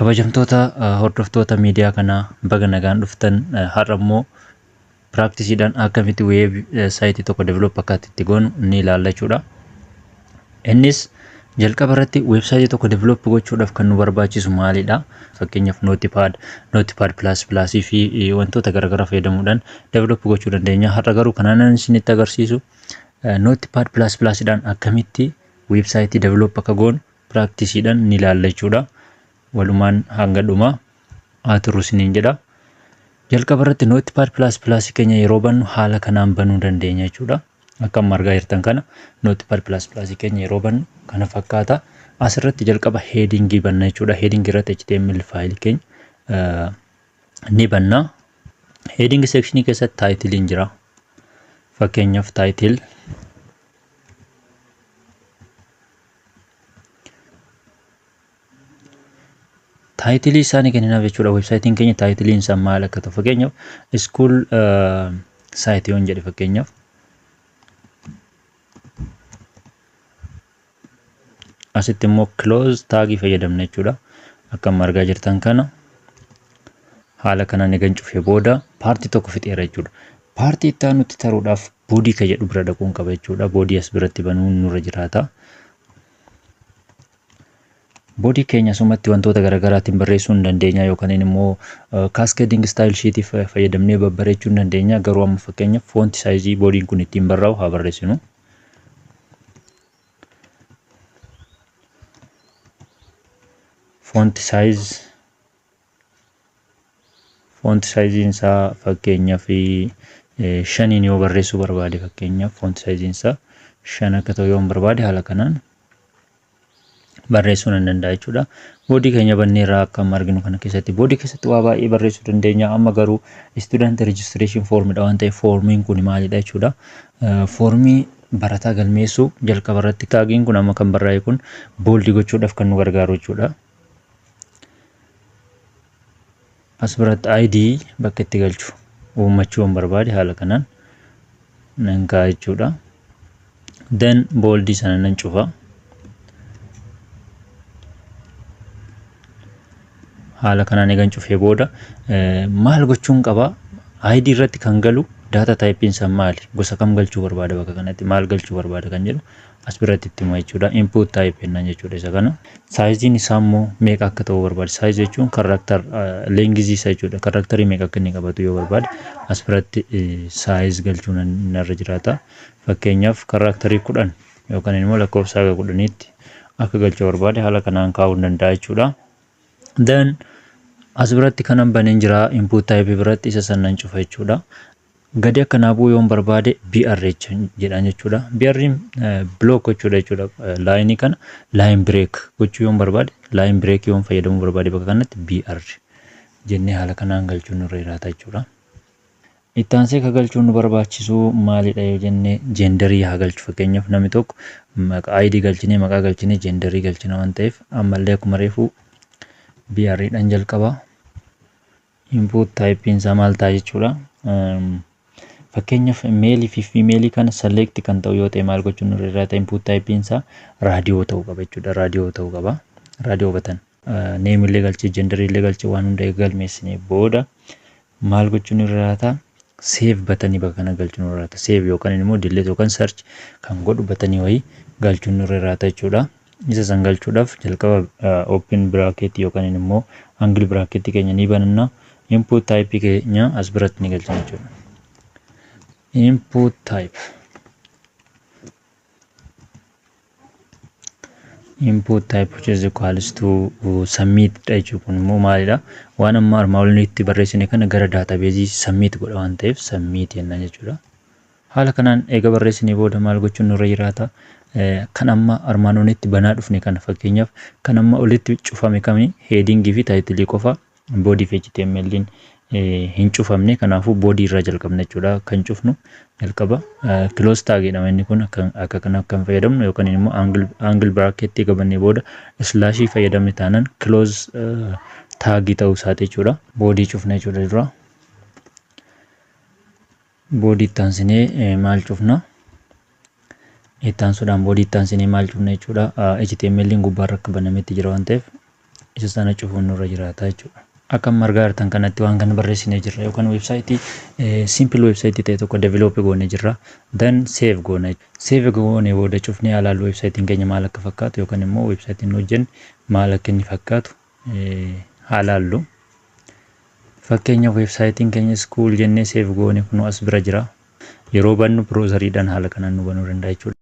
Kabajamtoota hordoftoota miidiyaa kanaa, baga nagaan dhuftan. Har'a immoo practiceiidhaan akkamitti websiteii tokko develop akka itti goonu ni ilaalla jechuudha. Innis jalqaba irratti websiteii tokko develop gochuudhaaf kan nu barbaachisu maalidha? Fakkeenyaaf Notepad, Notepad++ fi wantoota garaagaraa fayyadamuudhaan develop gochuu dandeenya. Har'a garuu kanaan isinitti agarsiisu Notepad++dhaan akkamitti websiteii develop akka goonu practiceiidhaan ni ilaalla jechuudha. Walumaan hanga dhumaa haa turru isiniin jedha. Jalqaba irratti Notepad++ keenya yeroo bannu haala kanaan banuu dandeenya jechuudha. Akka amma argaa jirtan kana Notepad++ keenya yeroo bannu kana fakkaata. Asirratti jalqaba headingii banna jechuudha. Headingii irratti HTML fileii keenya ni banna. Heading sectionii keessatti titleiin jira. Fakkeenyaaf title titleii isaa ni kenninaaf jechuudha. Websiteiin keenya titleiin isaa maal akka ta'u, fakkeenyaaf school siteii yoon jedhe, fakkeenyaaf asitti immoo close tagii fayyadamna jechuudha. Akka amma argaa jirtan kana haala kanaan egan cufee booda partii tokko fixeera jechuudha. Partii itti aanutti taruudhaaf bodyii ka jedhu bira dhaquun qaba jechuudha. Bodyii as biratti banuun nurra jiraata. Bodyii keenya asumatti wantoota garaagaraatiin barreessuu hin dandeenya yookaan immoo cascading style sheetii fayyadamnee babbareechuu hin dandeenya. Garuu amma fakkeenyaaf font sizeii bodyiin kun ittiin barraa'u haa barreessinu. Font size, font sizeiin isaa fakkeenyaaf 5n yoo barreessuu barbaade, fakkeenyaaf font sizeiin isaa 5 akka ta'u yoo barbaade, haala kanaan barreessuu nan danda'a jechuudha. Bodyii keenya banneerraa. Akka amma arginu kana keessatti bodyii keessatti waa baay'ee barreessuu dandeenya. Amma garuu student registration formidha waan ta'eef formiin kun maalidha jechuudha. Formii barataa galmeessuu. Jalqaba irratti tagiin kun amma kan barraa'e kun boldii gochuudhaaf kan nu gargaaru jechuudha. As biratti ID bakka itti galchu uummachuu waan barbaade haala kanaan nan kaa'a jechuudha. Then boldii sana nan cufa. Haala kanaan egan cufee booda maal gochuun qaba? ID irratti kan galu data typeiin isaa maali? Gosa kam galchuu barbaada, bakka kanatti maal galchuu barbaada kan jedhu as biratti itti hima jechuudha. Input type jennaan jechuudha isa kana. Sizeiin isaa immoo meeqa akka ta'uu barbaade. Size jechuun character lengthii isaa jechuudha. Characterii meeqa akka inni qabatu yoo barbaade as biratti size galchuu narra jiraata. Fakkeenyaaf characterii 10 yookaan immoo lakkoofsa haga 10tti akka galchuu barbaade haala kanaan kaa'uu hin danda'a jechuudha. Then as biratti kanan baneen jira input type biratti, isa sannan cufa jechuudha. Gadi akkanaa bu'uu yoon barbaade BR jedhaan jechuudha. BR block gochuudha jechuudha. Lineii kana line break gochuu yoon barbaade, line break yoon fayyadamuu barbaade, bakka kanatti BR jennee haala kanaan galchuun nurra jiraata jechuudha. Itti aansee ka galchuun nu barbaachisu maalidha yoo jenne, genderii haa galchu. Fakkeenyaaf namni tokko maqaa ID galchinee, maqaa galchinee, genderii galchina waan ta'eef ammallee akkuma reefu BR dhaan jalqaba. Input typeiin isaa maal ta'a jechuudha. Fakkeenyaaf maleii fi femaleii kana select kan ta'u yoo ta'e maal gochuun nurra jiraata? Input typeiin isaa radio ta'uu qaba jechuudha. Radio ta'uu qaba. Radio button. Nameillee galchee, genderiillee galchee, waan hunda galmeessinee booda maal gochuun nurra jiraata? Save buttonii bakka kana galchuun nurra jiraata. Save yookaan immoo delete yookaan search kan godhu buttonii wayii galchuun nurra jiraata jechuudha. Isa san galchuudhaaf jalqaba open bracket yookaan immoo angle bracket keenya ni bananna. Input type keenya as biratti ni galchina jechuudha. Input type, input type which is equals to submit dha jechuudha. Kun immoo maalidha? Waan amma armaan olitti barreessine kana gara databaseii submit godha waan ta'eef submit jennaan jechuudha. Haala kanaan eega barreessinee booda maal gochuun nurra jiraata? Kan amma armaan olitti banaa dhufne kana, fakkeenyaaf kan amma olitti cufame kami? Headingii fi titleii qofa. Bodyii fi HTML'n hin cufamne, kanaafuu bodyii irraa jalqabna jechuudha. Kan cufnu jalqaba close tag jedhama inni kun, akka kana kan fayyadamnu yookaan immoo angle bracketii qabannee booda slashii fayyadamne taanaan close tagii ta'uu isaati jechuudha. Bodyii cufna jechuudha dura. Bodyii itti aansinee maal cufna? Itti aansuudhaan bodyii itti aansinee maal cufna jechuudha? HTML'n gubbaarra akka banametti jira waan ta'eef Isa sana cufuun nurra jiraata jechuudha. Akka amma argaa jirtan kanatti waan kana barreessinee jirra yookaan website simple website ta'e tokko develop goonee jirra. Then save goona. Save goonee booda cufnee ilaallu websiteiin keenya maal akka fakkaatu yookaan immoo websiteiin nu hojjenne maal akka inni fakkaatu haa laallu. Fakkeenyaaf, websiteiin keenya school jennee save goone kun as bira jira. Yeroo bannu browseriidhaan haala kanaan nu banuu danda'a jechuudha.